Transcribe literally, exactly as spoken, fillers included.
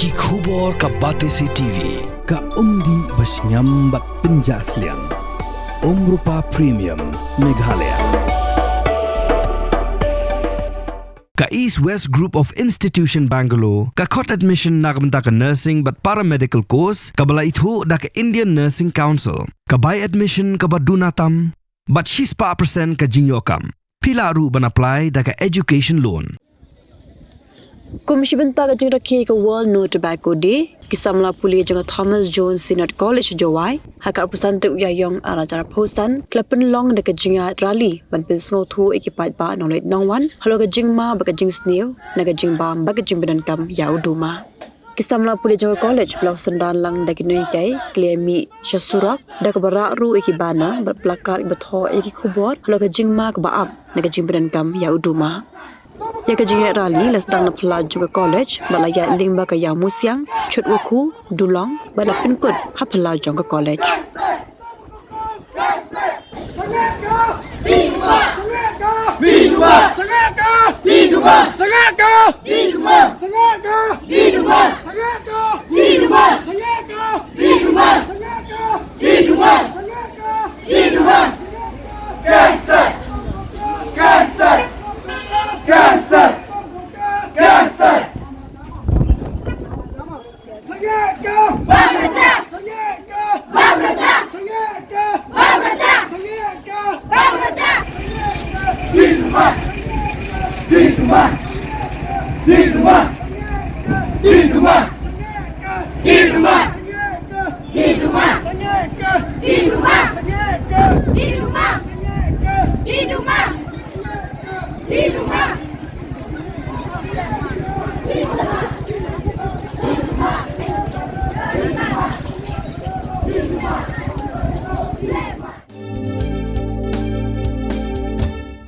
Ki khubor ka Batesi T V, ka umdih ba shngiam bad pynjah sliang. Umrupa Premium, Meghalaya. Ka East West Group of Institution Bangalore ka khot admission na ka bynta ka nursing bad paramedical course kaba la ithuh da ka Indian Nursing Council. Ka bai admission kaba duna tam bad shispah percent ka jingïoh kam. Phi lah ruh ban apply da ka education loan. Kum shi bynta ka jingrakhe ka World No Tobacco Day, ki samla pule jong ka Thomas Jones Synod College Jowai, ha ka arphew san tarik u Ïaïong arhajar arphew san, ki la pynlong da ka jingïaid rally ban pynsngewthuh ïa ki paidbah nongleit nongwan halor ka jingma bad ka jingsniew na ka jingbam bad ka jingpyndonkam ïa u duma. Ki samla pule jong ka college ba la synran lang da ki nonghikai, ki la mih sha surok da kaba rah ruh ïa ki banner bad placard kiba thoh ïa ki khubor halor ka jingma kaba ap na ka jingpyndonkam ïa u duma. Ïa ka jingïaid rally la sdang na phyllaw jong ka college bad la ïaid lyngba ka Ïawmusiang, Chutwakhu, Dulong bad la pynkut ha phyllaw jong ka college. Cancer! Cancer! Cancer! Cancer! Sengit ke! Bam rejak! Sengit ke! Bam rejak! Sengit ke! Bam rejak! Sengit ke! Bam rejak! Di rumah! Di rumah! Di rumah! Di rumah! Di rumah! Di rumah! Sengit ke! Di rumah! Sengit ke! Di rumah! Sengit ke! Di rumah! Sengit ke! Di rumah! Di rumah!